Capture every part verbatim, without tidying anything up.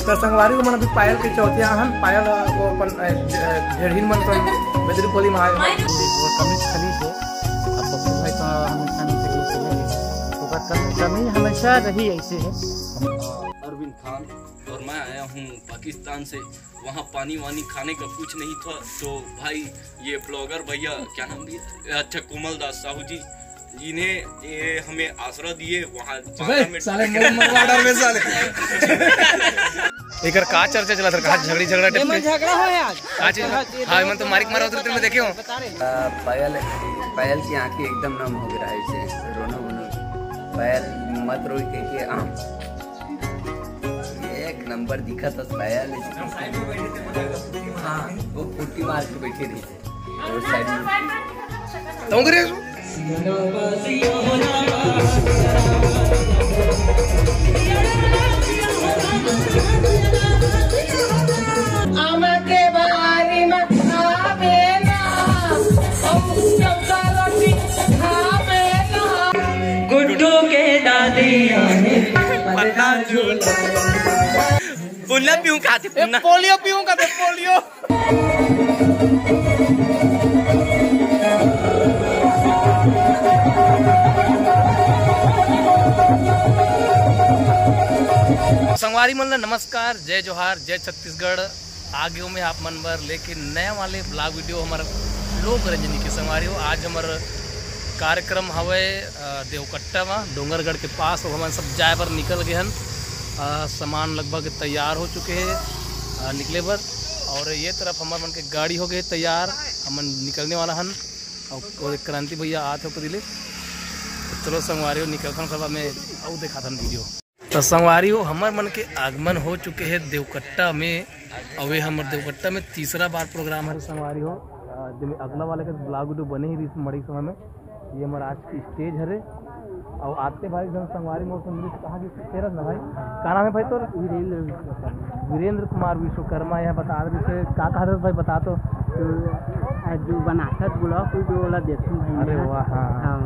तो संगवारी हो, मन अभी पायल के चौथिया हन। पायल, अ, वो अपन, अ, ज-, अ, भेड़हिन मन अपन बेदरी कोली में आए। वो कमीज खाली से, अब पप्पू भाई तो हमेशा नहीं सही से, ओकर कमी, कमी हमेशा रही ऐसे है। अरविंद खान और मैं आया हूँ पाकिस्तान से। वहाँ पानी वानी खाने का कुछ नहीं था, तो भाई, ये ब्लॉगर भैया, क्या नाम भैया, अच्छा, कोमल दास साहू जी, जिन्हें ये हमें आसरा दिए वहाँ बांदा में। साले मुंह मरवा डाल बे साले। एकर का चर्चा चला था, कहाँ झगड़ी झगड़ा टाइप के? झगड़ा हो यार। का चीज? हाँ, मन तो मारिक मारा उधर, मैं देखे हूँ। पायल, पायल की आंखें एकदम नम हो गया है इसे, रोनो वोनो। पायल मत रोई कह के आम। एक नंबर दिखा था पायल। हाँ, वो फुर्ती मार के बैठे रही थे। और साइड में तो करे। आम के बारी में खावे ना, और चौका रोटी खावे ना। गुड्डू के दादी पता झूला। पुन्ना पीऊं खाते, पुन्ना। पोलियो पीऊं खाते, पोलियो। संगवारी मन ला नमस्कार, जय जोहार, जय छत्तीसगढ़। आगे में आप मन बर लेकिन नया वाले ब्लॉग वीडियो हमर लोक रंजनी के। संगवारी हो, आज हमर कार्यक्रम हवय, अ, देवकट्टा म, डोंगरगढ़ के पास। अउ हमन सब जाए बर निकल गए हन। अ, सामान लगभग तैयार हो चुके हे, अ, निकले बर। और ये तरफ हमर मन के गाड़ी हो गए तैयार, हमन निकलने वाला हन। और वो क्रांति भैया आत हो कदी ले। तो चलो संगवारी हो, निकलथन, सब में अउ देखाथन वीडियो। तो संगवारी हो, हमर मन के आगमन हो चुके हे देवकट्टा में। अउ ये हमर देवकट्टा में तीसरा बार प्रोग्राम हरे संगवारी हो। अ, जेमे अगला वाले के ब्लॉग वीडियो बने ही रहिस मड़ी समय में। ये हमर आज की स्टेज हरे। अउ आते भाई जन संगवारी मोर संग मिलिस, कहाँ के तेरा ना भाई? का नाम है भाई तोर? वीरेंद्र विश्वकर्मा। वीरेंद्र कुमार विश्वकर्मा। यहाँ बता रहे थे, का कहा था भाई, बता तो। तो, आ, जो बनाथस ब्लॉग, वो जो वाला देखूं भाई अरे मैं। वाह, हाँ, हाँ। हाँ।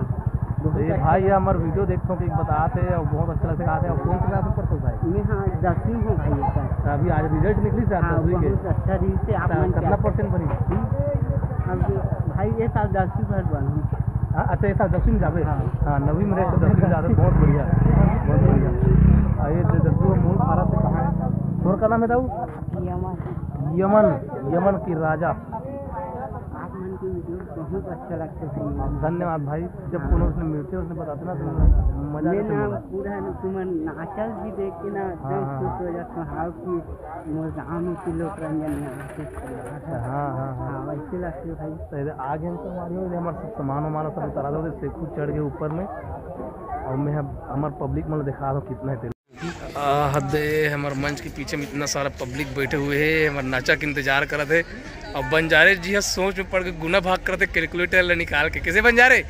तो ये भाई, ये हमर वीडियो देखथों कि बतात हे और बहुत अच्छा लगता है, आते हैं। और कौन सी क्लास में पढ़ते हो भाई? मैं, हाँ, दसवीं हूँ भाई, ये साल। अभी आज रिजल्ट निकली सर, हाँ, दसवीं के? बहुत अच्छा रही से आप तो मन कितना क्या परसेंट बनी? हम्म? अब भाई, ये साल दसवीं भर बन हूँ। हाँ, अच्छा, ये साल दसवीं में जाबे? हाँ। हाँ, नवीं में रहे तो दसवीं में जाबे, बहुत बढ़िया, बहुत बढ़िया। आ, ये जो दसवीं में मूल भारत से कहाँ है? तोर का नाम है दाऊ? यमन। यमन, यमन की राजा। आप मन के वीडियो बहुत अच्छा लगता है भाई। धन्यवाद भाई, जब हाँ। कोनो उसने मिलते उसने बताते ना तो मजा ये आते ना बोला। पूरा ना तुमन नाचल भी देख के ना हाँ, एकदम हाँ, खुश हाँ। हो जाता हूँ कि मोर गाँव में के लोक रंजन यहाँ पे हाँ, हाँ, हाँ। हाँ, वैसे लगते भाई। पहले आगे हम तो मारियो, ये हमारे सब सामान वामान सब उतारा दो, सेखू चढ़ गए ऊपर में और मैं अब हमारे पब्लिक मतलब दिखा दो कितना है। आ, हद है, हमारे मंच के पीछे में इतना सारा पब्लिक बैठे हुए हैं, हमारे नाचा के इंतजार करत है। अब बंजारे जी ह सोच में पड़ के गुना भाग करत है, कैलकुलेटर ले निकाल के। कैसे बंजारे?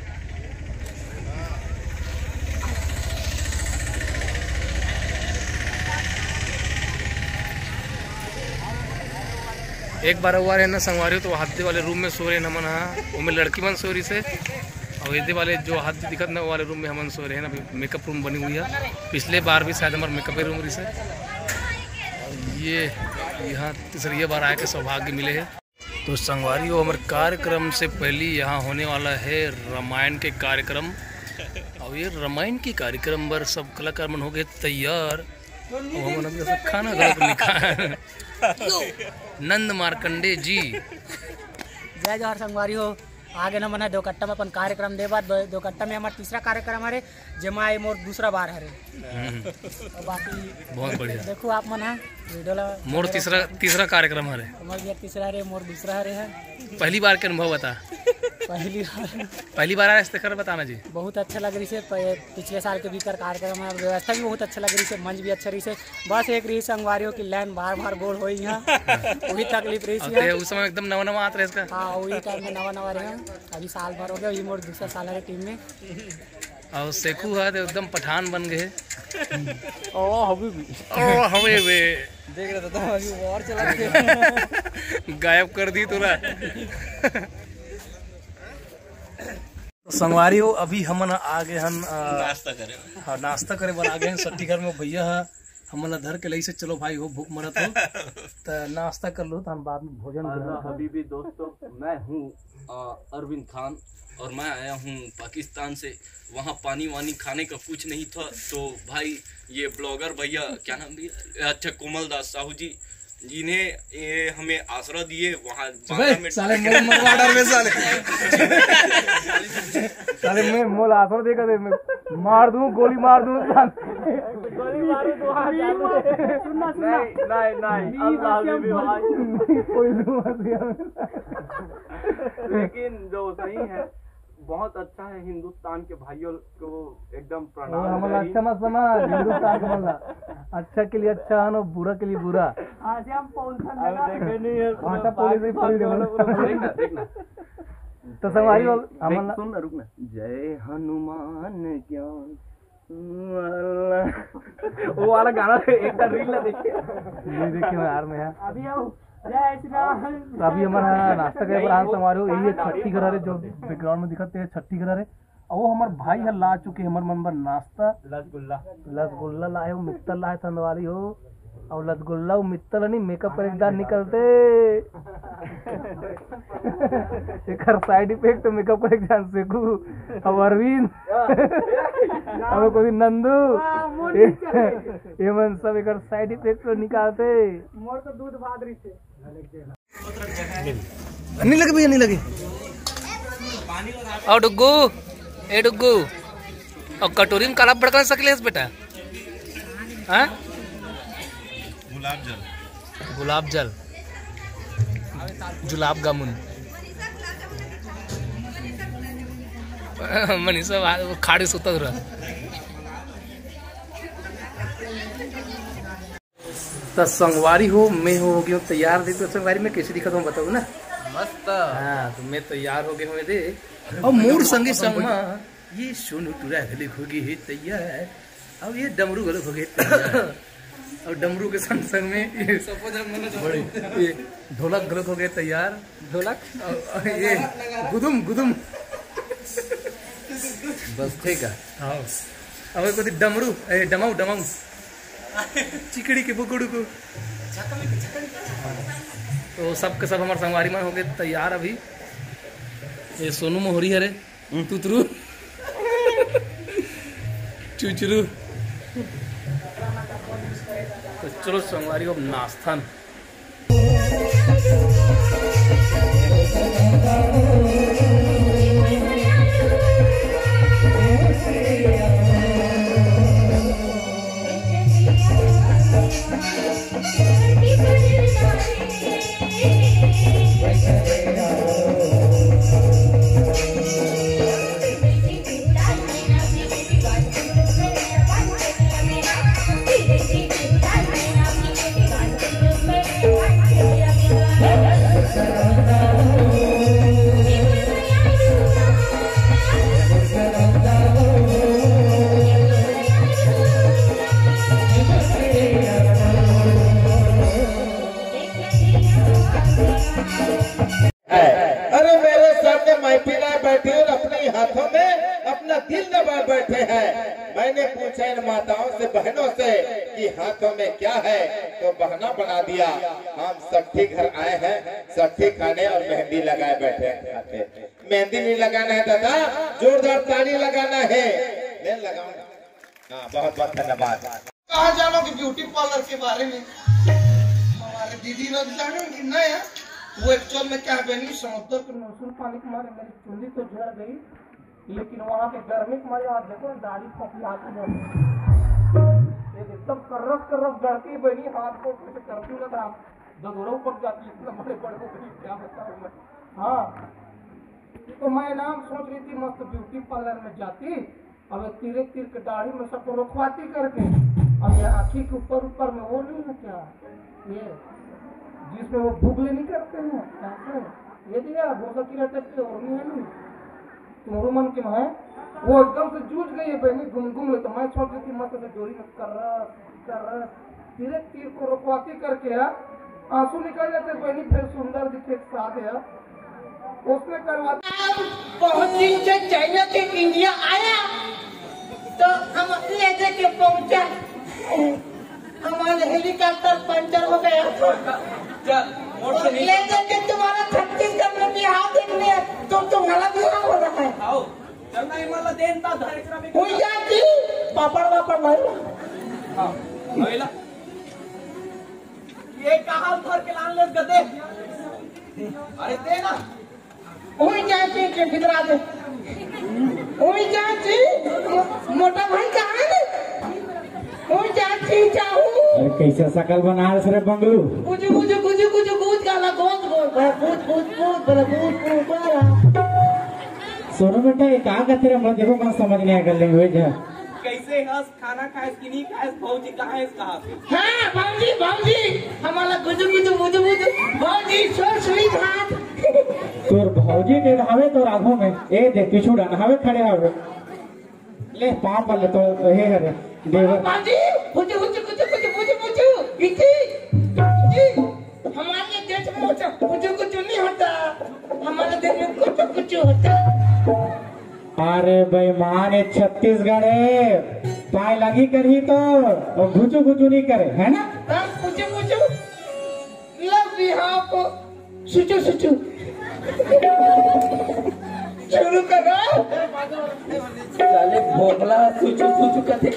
एक बार हुआ रहे ना संगवारी, तो हद्दे वाले रूम में सो रहे हैं हमन हा, वो में लड़की मन सो रही से। और ये वाले जो हाथ दिखत ना, वो वाले रूम में हमन सो रहे हैं। अभी मेकअप रूम बनी हुई है, पिछले बार भी शायद हमारा मेकअप रूम रही से। और ये यहाँ तीसरी बार आए के सौभाग्य मिले है। तो संगवारी हो, हमारे कार्यक्रम से पहले यहाँ होने वाला है रामायण के कार्यक्रम। और ये रामायण के कार्यक्रम पर सब कलाकार मन हो गए तैयार। और हमन अभी सब खाना घर पर निकाल नंद मार्कंडे जी। जय जोहार संगवारी हो। आगे न मन ह देवकट्टा में अपन कार्यक्रम दे बाद, देवकट्टा में हमार तीसरा कार्यक्रम हरे, जेमा ये मोर दूसरा बार हरे। हम्म। और बाकी बहुत बढ़िया। देखो आप मन ह वीडियो ला मोर तीसरा, तीसरा कार्यक्रम हरे। मोर भी तीसरा हरे, मोर दूसरा हरे है। पहली बार के अनुभव बता। पहली बार। पहली बार आए, तेकर बताना जी। बहुत अच्छा लग रही से, प-, पिछले साल के भी कर कार्यक्रम है, व्यवस्था भी बहुत अच्छा लग रही से, मंच भी अच्छा रही से। बस एक रही संगवारियों की लाइन बार बार गोल होई यहाँ, वही तकलीफ रही अब से। ते उस समय एकदम नवा नवा आत रहे इसका। हाँ, वही टाइम में नवा नवा रहे हैं। अभी साल भर हो गया, वही मोर दूसरा साल है टीम में। और सेखू है तो एकदम पठान बन गए। ओ हबीबी। ओ हबीबी। देख रहे थे तो अभी वॉर चला के गायब कर दी तोरा। संगवारी हो, अभी हमन आ गए हन, अ, नाश्ता करे। हाँ, नाश्ता करे बर आ गए हन सट्टी घर में। भैया ह हमन ला धर के लइसे चलो भाई हो, भूख मरत हो। त नाश्ता कर लो, त हम बाद में भोजन ग्रहण करब। हबीबी दोस्तों, मैं हूँ, अ, अरविंद खान और मैं आया हूँ पाकिस्तान से। वहाँ पानी वानी खाने का कुछ नहीं था, तो भाई ये ब्लॉगर भैया, क्या नाम भैया? अच्छा, कोमल दास साहू जी, जिन्हें ये हमें आसरा दिए वहाँ अबे, बांग्ला में। साले मोर मरवा डाल बे साले। साले मैं मोला आसरा देगा दे, मैं मार दूँ, गोली मार दूँ साले। गोली मारो तो हाँ, जान दे। सुनना, सुनना। नहीं, नहीं, नहीं, अब लाल भी भाई। कोई दूँ मत यार। लेकिन जो सही है, बहुत अच्छा है, हिंदुस्तान के भाइयों को एकदम प्रणाम। हमला अच्छा मत समझ, हिंदुस्तान के हमला। अच्छा के लिए अच्छा है ना, बुरा के लिए बुरा। आज हम पहुंचन अब लगा। देखे नहीं है, भाटा पुलिस भी पकड़ लेगा। देखना, देखना। तो संगवारी हो, देख, हमला सुन ना, रुक ना। जय हनुमान ज्ञान वाला। वो वाला गाना, एक बार रील ना देखिए। नहीं देखिए मैं यार, मैं यार। अभी आओ। जय श्री राम। तो अभी हमन ह नाश्ता करे बर आन संगवारी हो, यही है छट्ठी घर हरे, जो बैकग्राउंड में दिखत है छट्ठी घर हरे। और वो हमर भाई ह ला चुके हमर मन बर नाश्ता। रसगुल्ला। रसगुल्ला लाए हो, मित्तल लाए संगवारी हो। और रसगुल्ला वो मित्तल नहीं, मेकअप करे के बाद निकलते। एकर साइड इफेक्ट तो मेकअप करे के जान सेकू। अब अरविंद। अब कोई नंदू। ये मन सब एकर साइड इफेक्ट तो निकालते। मोर तो दूध भात रही थे। नहीं लगे भैया, नहीं लगे। और डुग्गू, ए डुग्गू, और कटोरी में काला बड़का सकले बेटा, हाँ? गुलाब जल। गुलाब जल, जुलाब जामुन। मनीषा वो खाड़ी सुता रहा। त संगवारी हो, मैं हो, हो गयो तैयार। देख तो संगवारी, मैं कैसे दिखत हूँ बताओ ना। मस्त। हाँ, तो मैं तैयार हो गए हूँ दे। और मोर संगे संग मा ये सोनू टूरा घले हो गए है तैयार। अब ये डमरू घले हो गए तैयार। और डमरू के संग संग में ये बड़े, ये ढोलक घले हो गए तैयार। ढोलक? और, और ये गुदुम, गुदुम। बस ठीक है। हाँ। अब एक होती डमरू, ए, डमाऊ, डमाऊ। चिकड़ी के बुकड़ू को। तो सब के सब हमारे संगवारी मन हो गए तैयार अभी। ये सोनू मोहरी हरे, तुतरू, चुचरू। तो चलो संगवारी, अब नाश्ता न। है। अरे मेरे सामने महफिल आए बैठी और अपने हाथों में अपना दिल दबाए बैठे हैं। मैंने पूछा इन माताओं से, बहनों से कि हाथों में क्या है, तो बहाना बना दिया, हम सट्ठी घर आए हैं, सट्ठी खाने और मेहंदी लगाए बैठे हैं। मेहंदी नहीं लगाना है दादा, जोरदार ताली लगाना है। नहीं लगाऊंगा। हाँ, बहुत बहुत धन्यवाद। कहाँ जानोगे ब्यूटी पार्लर के बारे में? हमारे दीदी लोग जानेंगे ना यार। वो एक्चुअल में क्या है बहनी, समुद्र के मानसून पानी के मारे मेरी चुंदी तो झड़ गई, लेकिन वहाँ के गर्मी के मारे आज देखो ना, दाढ़ी पकड़ा के जाती है। एकदम कर्रस कर्रस गड़ती बहनी, हाथ को कुछ करती ना था, दगोरा पक जाती है, इतना बड़े बड़े हो गई, क्या बताऊँ मैं। हाँ, तो मैं नाम सोच रही थी मस्त ब्यूटी पार्लर में जाती, अब ये तीरे तीर के दाढ़ी में सबको रोखवाती करके, अब ये आँखी के ऊपर ऊपर में वो नहीं है क्या, ये जिसमें वो भुगले नहीं करते हैं, ऐसे ये दिया भूसा कीड़ा टाइप के और नहीं है नहीं, तुम्हारे मन के में है, वो एकदम से जूझ गई है बहनी, घूम घूम ले। तो मैं छोड़ देती मत से डोरी में कर रहा कर रहा तीरे तीर को रोकवाती करके यार आंसू निकल जाते बहनी, फिर सुंदर दिखे एक साथ यार। उसने करवा बहुत दिन से चाइना से इंडिया आया, तो हम ले दे के पहुंचा। हेलीकॉप्टर पंचर हो गया। चल, मोर से नहीं। ले जाके तुम्हारा छत्तीसगढ़ में बिहाव देखने, तो तुम्हारा बिहाव हो रहा है। आओ, चल ना, ये वाला देन ता धर के रख। हुई जाती, पापड़ वापड़ लाओ। हाँ, लइला। ये कहाँ धर के लान ले गदे? अरे दे ना। उही चाची के खिदरा दे। उही चाची, मो-, मोटा भाई कहाँ है? उही चाची चाहू। अरे कैसे सकल बना रे बंगलू? बुझु, बुझु, बुझु, बुझु, बुझ गाला, गोंद, गोंद, बड़ा बुझ, बुझ, बुझ, बड़ा बुझ, बुझ, बड़ा। सोनू बेटा, ये का कहते रे? मैं देखो, मैं समझ नहीं आया लैंग्वेज है। कैसे हंस खाना खाएस कि नहीं खाएस, भौजी कहाँ है, कहाँ पे? हाँ, भौजी, भौजी, हमारा गुजु गुजु बुजु बुजु, भौजी, so sweet heart। तोर भौजी के हवे तोर आगू में, ए देख, पीछू डान हवे, खड़े हवे। ले, पाँव पर ले तो, हे हरे, देवर। भौजी, गुजु गुजु गुजु गुजु बुजु बुजु, इति, इति, हमारे देश में गुजु गुजु नहीं होता, हमारे देश में कुचु कुचु होता। अरे बेईमान, ये छत्तीसगढ़ है, पाय लगी करही तो, और घुचू घुचू नहीं करे, है ना? हाँ, घुचू घुचू, लव बिहाव को सुचू सुचू। शुरू करो। साले भोगला सुचू सुचू कथे।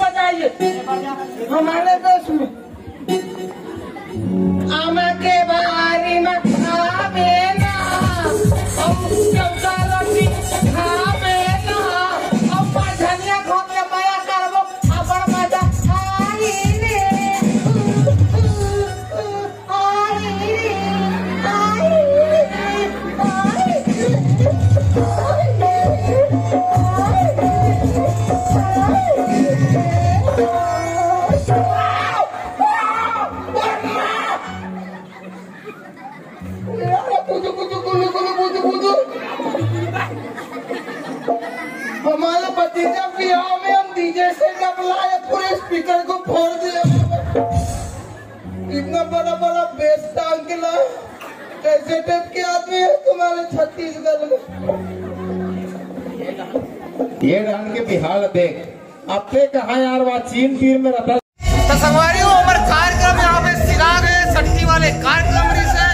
बताइए, हमारे देश में आमा के बारी में खाबे ना, अउ चौका रोटी खाबे ना, अउ पाँच धनिया खा के मया करबो, अपन मजा आई रे। हमारे भतीजा बिहाव में हम डीजे सेटअप लाए, पूरे स्पीकर को फोड़ दिया। इतना बड़ा बड़ा बेस टांग के लाए, कैसे टाइप के आदमी है तुम्हारे छत्तीसगढ़ में? ये डांग के बिहार देख, अब ते कहा यार, वहाँ चीन तीर में रहता। तो संगवारी हो, हमर कार्यक्रम यहाँ पे सिरा गए, सट्टी वाले कार्यक्रम रही से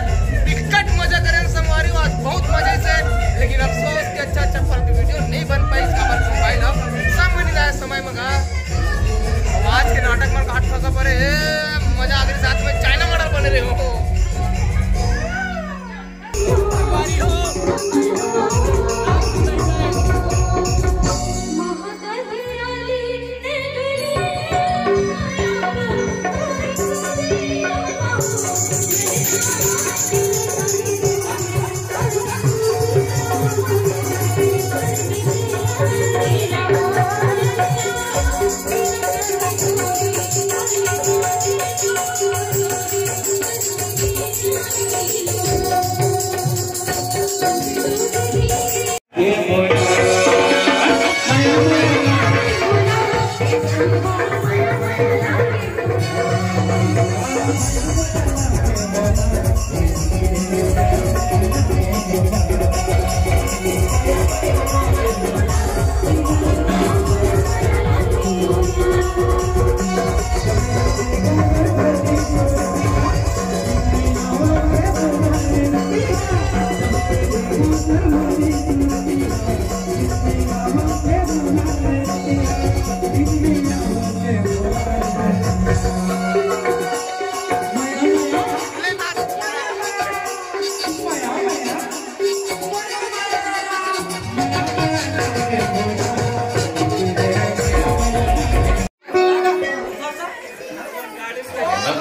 बिकट मजा करे संगवारी हो, आज बहुत मजे से। लेकिन अफसोस कि अच्छा अच्छा फल की वीडियो नहीं बन पाई, इसका हमारे मोबाइल अब सब मिल रहा है समय मंगा। आज के नाटक में घाट फंसा पड़े, ए, मजा आ गई, साथ में चाइना मॉडल बने रहे हो।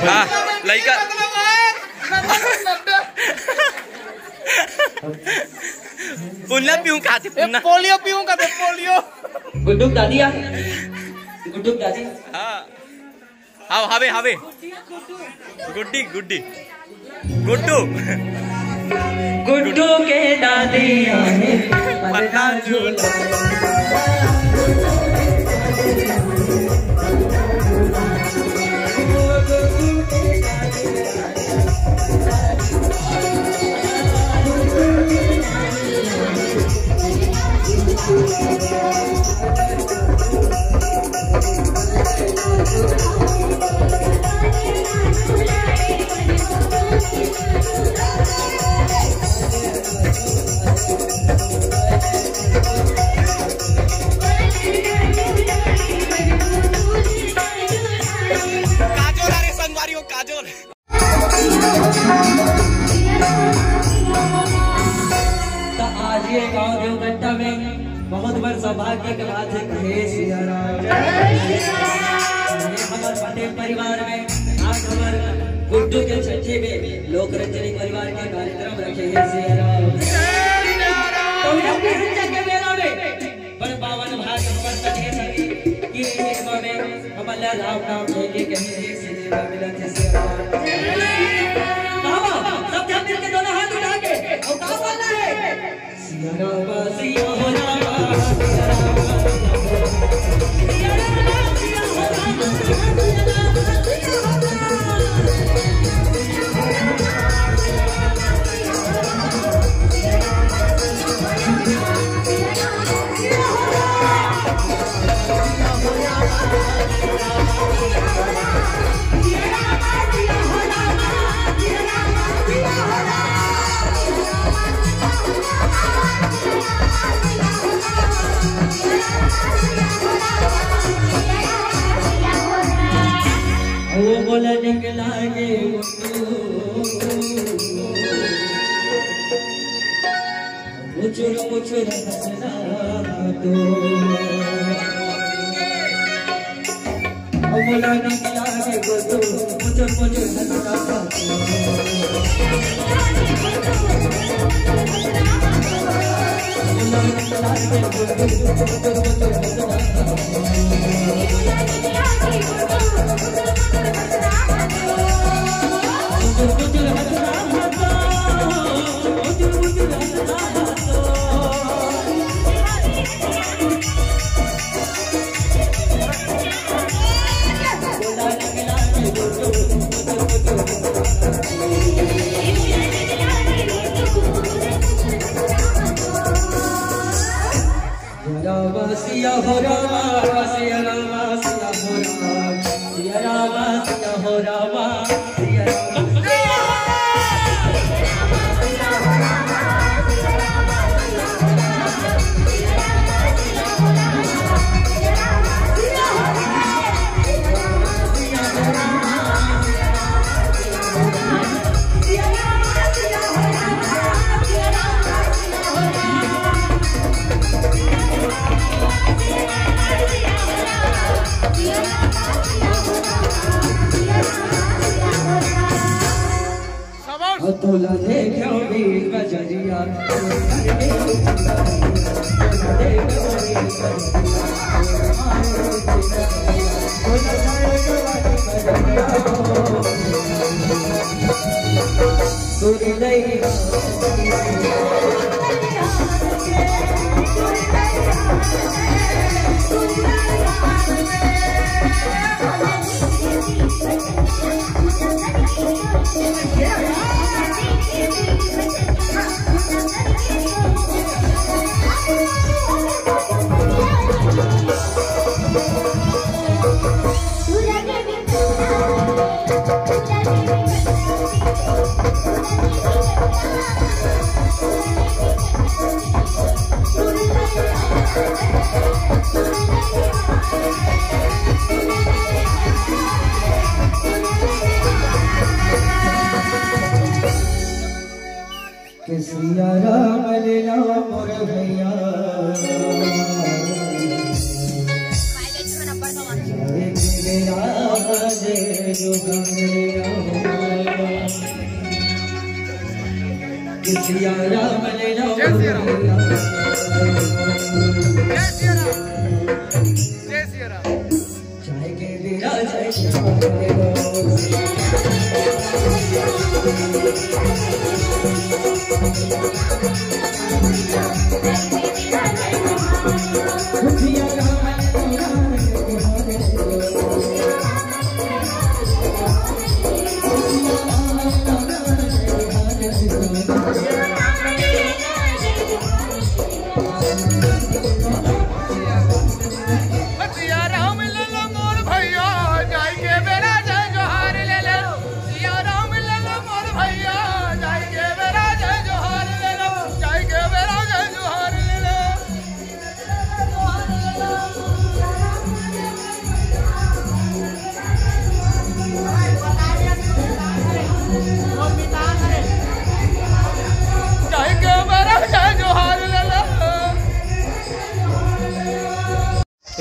हाँ, लइका। पुन्ना पीऊँ कहाथे, ए, पुन्ना। पोलियो पीऊँ कहाथे, पोलियो। गुड्डू के दादी आ। गुड्डू के दादी। हाँ। आओ, हावे, हावे। गुड्डी, गुड्डी। गुड्डू। गुड्डू के दादी आए, पन्ना झूला। त आज ये गांव देवगट्टा में बहुत बड़ सौभाग्य के बात हे, कहे सिया राम। ये हमर पटेल परिवार में आज हमर गुड्डू के छट्ठी में लोक रंजनी परिवार के कार्यक्रम रखे हे सिया राम। तो ये बिहंजा के मेला में बड़ पावन भाग हमर सके सके कि ये मेला में हमन ला राम नाम लेके कहीं भी सिनेमा मिलत हे सिया राम। बाबा, सब झन मिलके दोनों हाथ उठा के, अउ का बोलना हे? सिया राम, सिया हो राम, सिया राम, सिया हो राम। ओ बोला निकला के मुचुर मुचुर हंसना तो। ओ बोला निकला के मुचुर मुचुर हंसना तो। राम सिया हो राम, सिया राम, सिया हो राम, सिया राम, सिया हो राम, सिया राम। शाबाश। तोला देखो बीच बजरिया, के सिया राम ले लो मोर भैया। जय जय राम, जय जय राम। के सिया राम ले लो जय सिया राम। मोर भैया। जय सिया राम। जय सिया राम।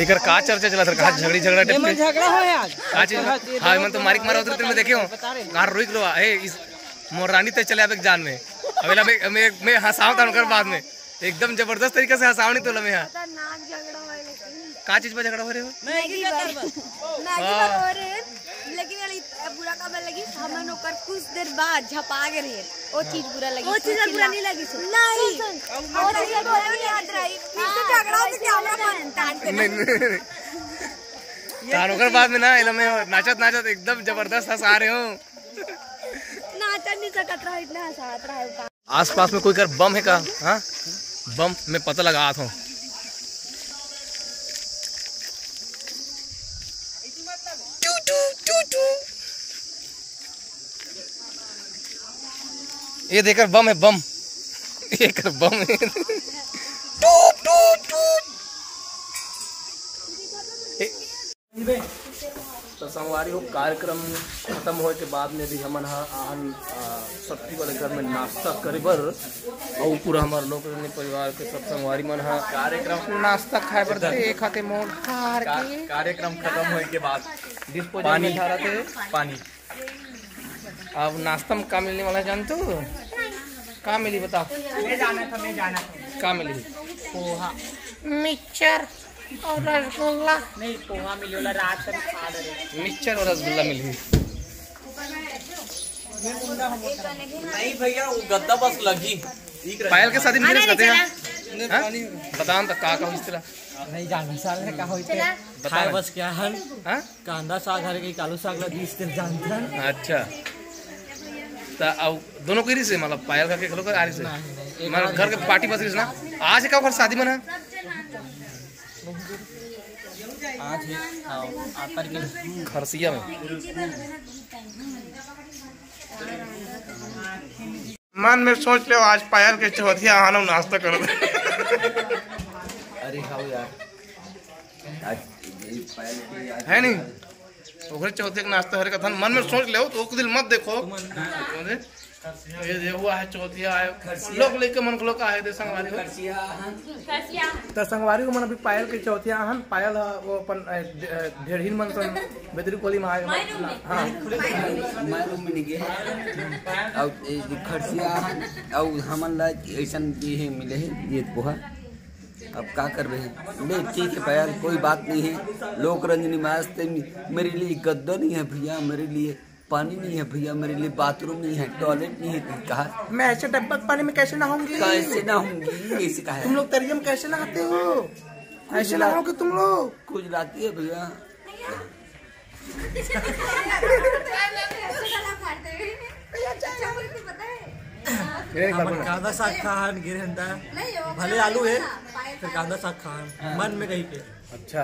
एकर का चर्चा चलत हे? का झगड़ी झगड़ा टाइप एमन के? झगड़ा होय आज। का चीज? हाँ, एमन तो मारिक मारा उतरते में देखे हो। बता रहे। कार रुक रहा है इस मोर रानी ते चले आबे जान में। अबे ला मैं, मैं, मैं हंसाव था उनकर बाद में। एकदम जबरदस्त तरीके से हंसाव नहीं तो लमे हा। खतरनाक झगड़ा होय लेकिन। का चीज पर झगड़ा हो रहे हो? मैगी बर। मैगी बर हो रहे। लेकिन वाला इत-, बुरा का लगी, हमन ओकर कुछ देर बाद झपा गे रहे। ओ चीज बुरा लगी। ओ चीज बुरा नहीं लगी सो। नहीं। सुन, सुन। और ये बोले नहीं याद रही। फिर से झगड़ा हो तो कैमरा बंद कर दे। नहीं, नहीं, नहीं। तार ओकर बाद में ना, एला मैं नाचत नाचत एकदम जबरदस्त हंसा रहे हो। नाचत नहीं सकत रहा, इतना हंसात रहा। आसपास में कोई कर बम है का? हाँ, बम में पता लगा था। टू टू टू टू। ये देकर बम है, बम। ये कर बम है। टूट, टूट, टूट। ए, तो संगवारी हो, कार्यक्रम खत्म होए के बाद में भी हमन ह आहन, आ, सत्ती वाले घर में नाश्ता करे बर। अउ पूरा हमार लोग परिवार के सब संगवारी मन ह कार्यक्रम नाश्ता खाए बर दे, एक हाथे मोर हार का-, के। कार्यक्रम खत्म होए के बाद डिस्पोजल पानी। में धरा थे। पानी। अब नाश्ता में का मिलने वाला है जानते हो? का मिली बताओ? मैं जाना था, मैं जाना था। का मिली? पोहा। मिक्सचर और रसगुल्ला। नहीं, पोहा मिली वाला रात से खा रहे। मिक्सचर और रसगुल्ला मिली। नहीं भैया, वो गद्दा बस लगी। पायल के शादी में गिरस कहते हैं। हाँ? बताओ तो का का हुई इस तरह? नहीं जाना साल में का होई थे। बता खाए ना। बस क्या हन? हाँ? कांदा साग हरे के आलू साग ला बीस दिन जानथन। अच्छा। त अब दोनों करी से मतलब पायल का के खलो कर आ रही से। नहीं, नहीं, एक मतलब आध घर के पार्टी बस रही से ना। आज का ओकर शादी मना? आज है, आओ, आतर के खरसिया में। मन में सोच ले आज पायल के चौथिया आना नाश्ता कर दे। अरे हाँ यार। आज ये पायल के आज है नहीं? ओकरे चौथे के नाश्ता हरे कथन मन में सोच ले तो ओक दिल मत देखो। ये, ये हुआ है चौथिया है। लोग लेके मन को लोग का है दे संगवारी हो। तो संगवारी हो मन अभी पायल के चौथिया हन, पायल ह वो अपन, ए, ढे-, ए, ढेढ़िन मन सन बेदरी कोली में आए। हाँ। मैं रूम में नहीं गए। अब ए, जो खर्चिया हन, अब हमन ला ऐसन ये मिले है, ये पोहा। अब का करबे? नहीं, ठीक है पायल, कोई बात नहीं है। लोक रंजनी में आज ते मेरे लिए गद्दा नहीं है भैया, मेरे लिए पानी नहीं है भैया, मेरे लिए बाथरूम नहीं है, टॉयलेट नहीं है। कहा मैं ऐसे डब्बा के पानी में कैसे नहाऊंगी? कैसे नहाऊंगी? ऐसे कहा है। तुम लोग तरिया में कैसे नहाते हो? ऐसे नहाओगे तुम लोग? कुछ लाती है भैया। हमन कांदा साग खाहन गिर हन ता। भले आलू है, फिर कांदा साग खाहन। मन में कही के। अच्छा।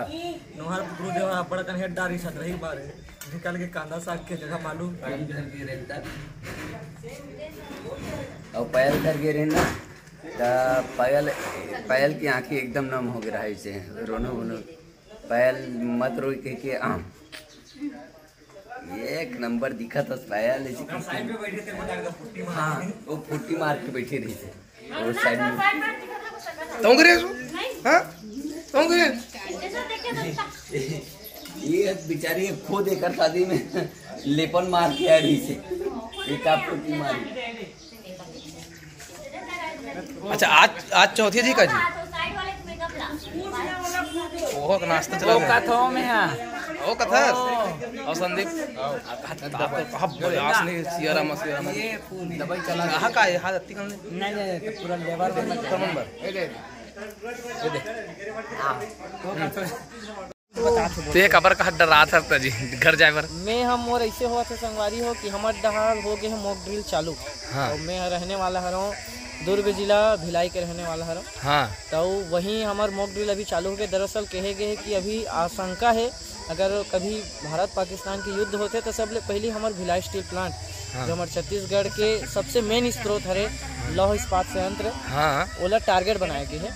नोहर गुरुदेव ह बड़ कन हेड डारी सत रही बारे। निकल के कांदा साग के जगह मालूम। और पायल घर गिर हन ना, त पायल, पायल की आंखें एकदम नम हो गई रहा इसे। रोनो वोनो। पायल मत रोई कह के आम। एक नंबर दिखत हस पायल, ऐसे किसी। हाँ, वो फुट्टी मार के बैठे रही थे। वो साइड में। तोंगरे सु? हाँ? तोंगरे? ये बेचारी खुद एकर शादी में लेपन मार के आ रही थे। एक आप फुट्टी मारी। अच्छा, आज, आज चौथी थी का जी? ओहो, का नाश्ता चला वो गया। कथो में हाँ। ओ कथा। ओ। और संदीप। आप, आप, आप, आप, बयास नहीं, सियाराम, सियाराम। ये दवाई चला कहाँ का है? हाथ अत्ती कहाँ है? नहीं, नहीं, तो पूरा लेबर में क्रमन बर। ये दे। ये दे। हाँ। तो ये काबर का डरात हस त जी घर जाए बर? मैं हम मोर ऐसे होवत हे संगवारी हो कि हमर डहार हो गए हे मॉक ड्रिल चालू। हाँ। और मैं रहने वाला हरों दुर्ग जिला भिलाई के रहने वाला हरों। हाँ। तो वहीं हमर मॉक ड्रिल अभी चालू हो गए। दरअसल कहे गए हे कि अभी आशंका है अगर कभी भारत पाकिस्तान के युद्ध होते तो सबले पहली हमर भिलाई स्टील प्लांट हाँ। जो हमर छत्तीसगढ़ के सबसे मेन स्रोत हरे लौह इस्पात संयंत्र हाँ। ओला टारगेट बनाए गए हे।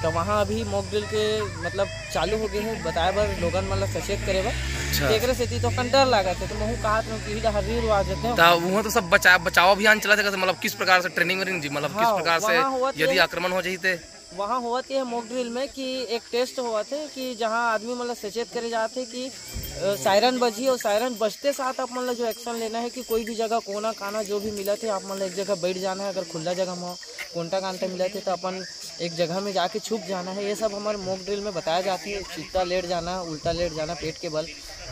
तो वहाँ अभी मॉक ड्रिल के मतलब चालू हो गए हे बताए बर लोगन मन ला सचेत करे बर। अच्छा। तो एकरे सेती तो कन डर लागत हे तो महू कहत रहूँ कि इही डहर रीर आ जते हो। तो वहाँ तो सब बचाव बचाव अभियान चलत हे मतलब किस प्रकार से ट्रेनिंग वेनिंग जी मतलब किस हाँ, प्रकार से वहाँ होवत यदि हे। आक्रमण हो जाही ते वहाँ होवत ये मॉक ड्रिल में कि एक टेस्ट होवत हे कि जहाँ आदमी मन ला सचेत करे जात हे कि अ, सायरन बजही और सायरन बजते साथ आप मन ला जो एक्शन लेना हे कि कोई भी जगह कोना काना जो भी मिलत हे, आप मन ला एक जगह बैठ जाना हे। अगर खुला जगह में कोंटा कांटा मिलत हे तो अपन एक जगह में जाके छुप जाना हे। ये सब हमारे मॉक ड्रिल में बताया जात हे। चित्ता लेट जाना, उल्टा लेट जाना पेट के बल,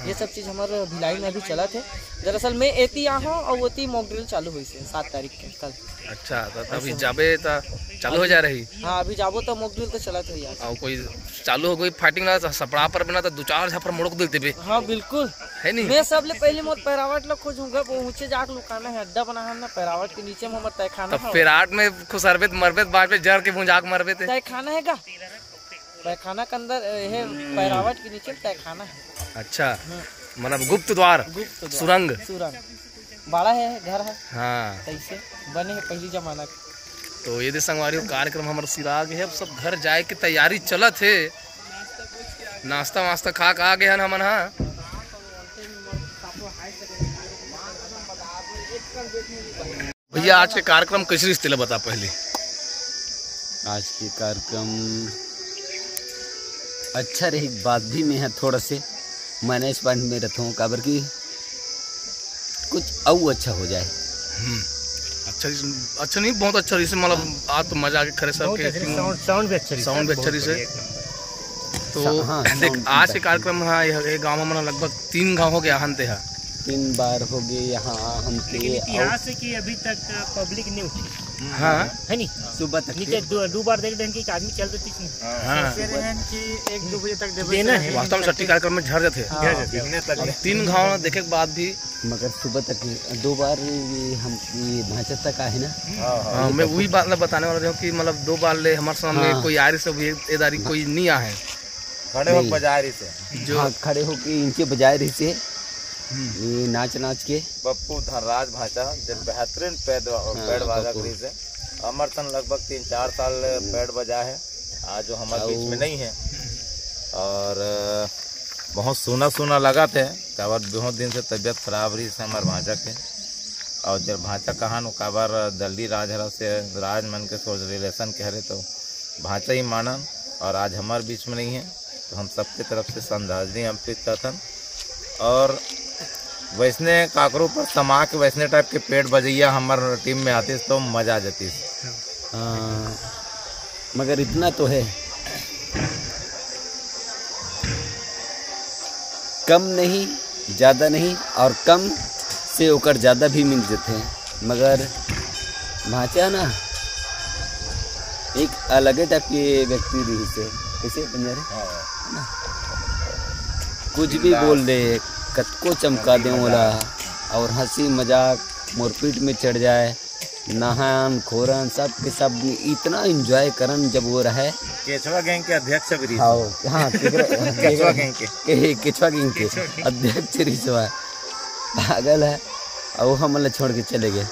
ये सब चीज हमारे भिलाई में अभी चलत हे। दरअसल मैं एती आहूँ और ओती मॉक ड्रिल चालू होइस हे सात तारीख के कल। अच्छा, तो अभी जाबे तो चालू हो जा रही। हाँ, अभी जाबो तो मॉक ड्रिल तो चलत होही आज। और कोई चालू हो गई फाइटिंग ना, तो सपड़ा पर बना तो दो चार झापड़ मोड़क दिल देबे। हाँ, बिल्कुल। है नहीं? मैं सबले पहले मोर पैरावट ला खोजूंगा, वो ऊंचे जाके लुकाना हे, अड्डा बनाना हे ना, पैरावट के नीचे में हमर तहखाना तो हे। पैरावट में खुसरबे त मरबे त बाँचबे, जर के भुंजाक मरबे ते। तहखाना हे का? तहखाना के अंदर, ए, हे, पैरावट के नीचे में तहखाना हे। अच्छा, हम्म। मतलब गुप्त द्वार, गुप्त द्वार, सुरंग। सुरंग। बड़ा हे, घर हे। हाँ। कैसे बने हे पहली जमाना के। तो ये दे संगवारी हो, कार्यक्रम हमर सिरा गे हे, अब सब घर जाए के तैयारी चलत हे। नाश्ता वास्ता खा के आ गे हन हमन, हाँ। भैया, आज के कार्यक्रम कैसे रहिस तेला बता पहले। आज के कार्यक्रम अच्छा रही, बात भी में है थोड़ा से माइनस पॉइंट में रहता हूँ, काबर कि कुछ अउ अच्छा हो जाए। हम्म, अच्छा, अच्छा नहीं, बहुत अच्छा रहिस, मतलब आज तो मजा आके खड़े सब बहुत के अच्छा रहिस, साउंड, साउंड भी अच्छा रहिस, साउंड भी अच्छा बहुत रहिस। बढ़िया एकदम। तो सा-, हाँ, देख, साउंड आज के कार्यक्रम, हाँ, ये, ये गाँव में लगभग तीन गाँव हो गया हन तेहा। तीन बार हो गए यहाँ हम के। लेकिन इतिहास है कि अभी तक पब्लिक नहीं उठी। हाँ। है नहीं? सुबह तक नहीं तो दो, दो बार देख रहे हैं कि एक आदमी चल देती थी। हाँ। ऐसे रहे हैं कि एक दो बजे तक देवे देना से है। वास्तव में सट्टी कार्यक्रम में झड़ जाते हैं। हाँ। अब तीन घाव देखे के बाद भी। मगर सुबह तक दो बार ये हम, ये भांचा तक आए ना। हाँ, हाँ। हाँ, मैं वही बात ला बताने वाला रहा हूँ कि मतलब दो बार ले हमारे सामने हाँ। कोई आरी से भी एदारी कोई नहीं आए। खड़े हो नहीं। बजाए रहिस हे। जो हाँ, खड़े होके इनके बजाए रहिस हे। हम्म। ये नाच नाच के। पप्पू धनराज भांचा, जो बेहतरीन पैड, हाँ, पैड वादक पप्पू। रहिस हे। हमर सन लगभग तीन चार साल पैड बजा हे। आज वो हमर बीच में नहीं है। और, अ, बहुत सूना सूना लगत हे, काबर बहुत दिन से तबीयत खराब रहिस हे हमर भांचा के। और जब भांचा कहान, काबर दल्ली राजहरा से राज मन के सोच रिलेशन के हरे, तो भांचा ही मानन, और आज हमर बीच में नहीं है, तो हम सबके तरफ से श्रद्धांजलि अर्पित करथन। और वैसने काकरो पर समा के वैसने टाइप के पैड बजैया हमर टीम में आतिस तो मजा आ जातिस। हाँ, मगर इतना तो है, कम नहीं, ज़्यादा नहीं, और कम से ओकर ज़्यादा भी मिल जाते हैं, मगर भांचा ना एक अलगे टाइप के व्यक्ति रहिस हे। कैसे बंजारे? हाँ। कुछ भी बोल दे, कतको चमका दे ओला, और हंसी मजाक मोरपीट में चढ़ जाए, नहान खोरन सब के सब इतना एंजॉय करन जब वो रहे। केचवा गैंग के अध्यक्ष भी रहिस। हाँ, हाँ, केचवा, केचवा गैंग के। के-, केचवा गैंग के केचवा गैंग। अध्यक्ष रहिस हे, पागल है। और वो हमन ला छोड़ के चले गए।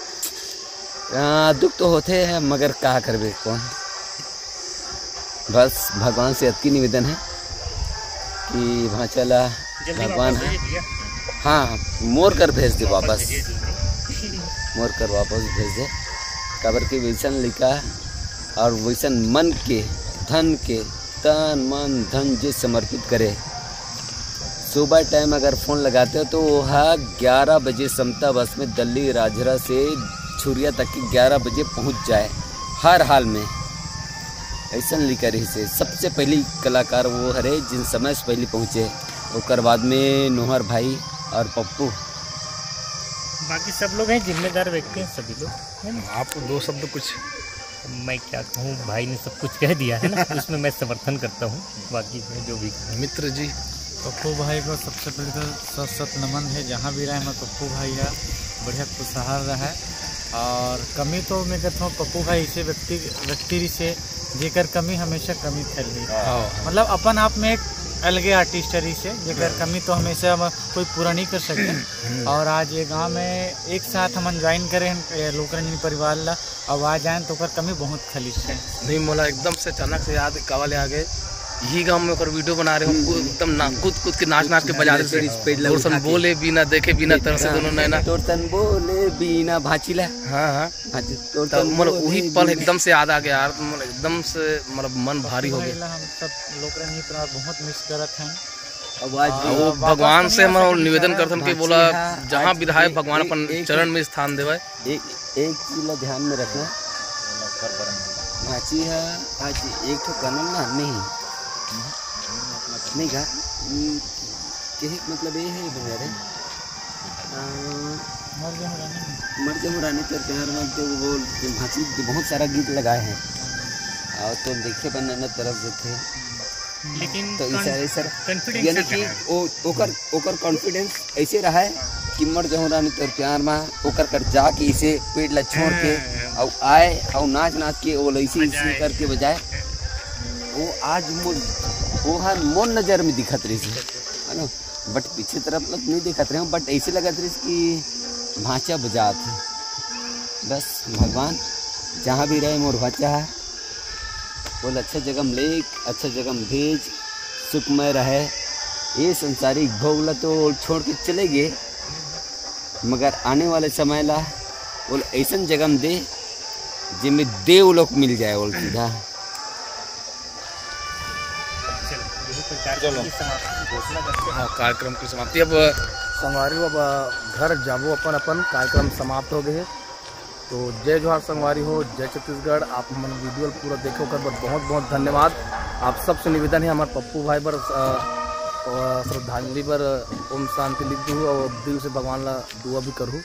आ, दुख तो होते हैं, मगर का करबे कौन। बस भगवान से अतकी निवेदन है कि भांचा ला जल्दी भगवान वापस है। भेज दिया। हाँ, मोर कर भेज दे वापस वापस। भेज दिया। मोर कर वापस भेज दे। काबर के वैसन लइका और वैसन मन के, धन के, तन मन धन जे समर्पित करे, सुबह टाइम अगर फोन लगाते हो तो वो हा ग्यारह बजे समता बस में दल्ली राजहरा से छुरिया तक के ग्यारह बजे पहुंच जाए, हर हाल में। ऐसन लिखा रहिस हे, सबसे पहली कलाकार वो हरे जिन समय से पहले पहुंचे, ओकर बाद में नोहर भाई और पप्पू। बाकी सब लोग हैं, जिम्मेदार व्यक्ति हैं सभी लोग, है ना? आप दो शब्द कुछ। मैं क्या कहूँ, भाई ने सब कुछ कह दिया है ना, उसमें मैं समर्थन करता हूँ। बाकी मैं जो भी मित्र जी। पप्पू भाई को सबसे पहले तो सत सत नमन है, जहाँ भी रहे हमर पप्पू भाई है बढ़िया खुशहाल रहे। और कमी तो मैं कहता हूँ पप्पू भाई ऐसे व्यक्ति, व्यक्ति से जेकर कमी हमेशा कमी फैल रही। हाँ। मतलब अपन आप में एक अलगे आर्टिस्ट है से जेकर हाँ। कमी तो हमेशा हम कोई पूरा नहीं कर सके। हम्म। और आज ये गांव में एक साथ हमन ज्वाइन करे हैं, ए, लोकरंजन परिवार ला, अब आ जाए तो ओकर कमी बहुत खलिस है। नहीं, मोला एकदम से अचानक से याद कावा ले आ गए यही गांव में ओकर वीडियो बना रहे हो, एकदम ना कूद कूद के, नाच नाच के बजा देते। तोर सन बोले बिना, देखे बिना, तरसे दोनों नैना। तोर सन बोले बिना भांची ला। हाँ, हाँ। भांची, तोर सन मतलब वही पल एकदम से याद आ गया यार, मतलब एकदम से, मतलब मन भारी हो गया। हम सब लोग रही बहुत मिस करत हैं। अब आज वो भगवान से हम निवेदन करथन कि बोला, जहाँ भी रहे भगवान अपन चरण में स्थान देवे। एक एक चीज ला ध्यान में रखना। भांची हा आज एक ठो गनल ना नहीं, नहीं गा। हम्म, केहे मतलब ये है भैया रे। अ, मर जाऊँ रानी। मर जाऊँ रानी तोर प्यार में, तो वो भांची बहुत सारा गीत लगाए हैं। और तो देखे बन नैना तरस देथे। लेकिन तो कन-, इस तरह से confidence यानी से कि कहा। ओ-, ओकर, ओकर कॉन्फिडेंस ऐसे रहा है कि मर जाऊँ रानी तोर प्यार मा, ओकर कर जाके इसे पेड़ ला छोड़ के, हाँ। अउ आए, अउ नाच नाच के, वो ऐसे, ऐसे करके बजाए। वो आज मोर, वो हर मोर नजर में दिखत रही है ना, बट पीछे तरफ लग नहीं दिखत रहे, बट ऐसे लगत रही कि भांचा बजात है। बस भगवान जहाँ भी रहे मोर भांचा है, बोल अच्छा जगह में ले, अच्छा जगह में भेज, सुखमय रहे। ये संसारिक भोग ला तो छोड़ के चले गए, मगर आने वाले समय ला बोल ऐसन जगह में दे, जेमे देव लोक मिल जाए, बोल सीधा। चलो। हाँ, कार्यक्रम की समाप्ति। अब संगवारी हो, अब घर जाबो, अपन अपन कार्यक्रम समाप्त हो गए। तो जय जोहार संगवारी हो, जय छत्तीसगढ़। आप हमन वीडियो ल पूरा देखे ओकर बर बहुत बहुत धन्यवाद। आप सबसे निवेदन है, हमारे पप्पू भाई बर, अ, अ, श्रद्धांजलि बर ओम शांति लिख दू और दिल से भगवान ला दुआ भी करू।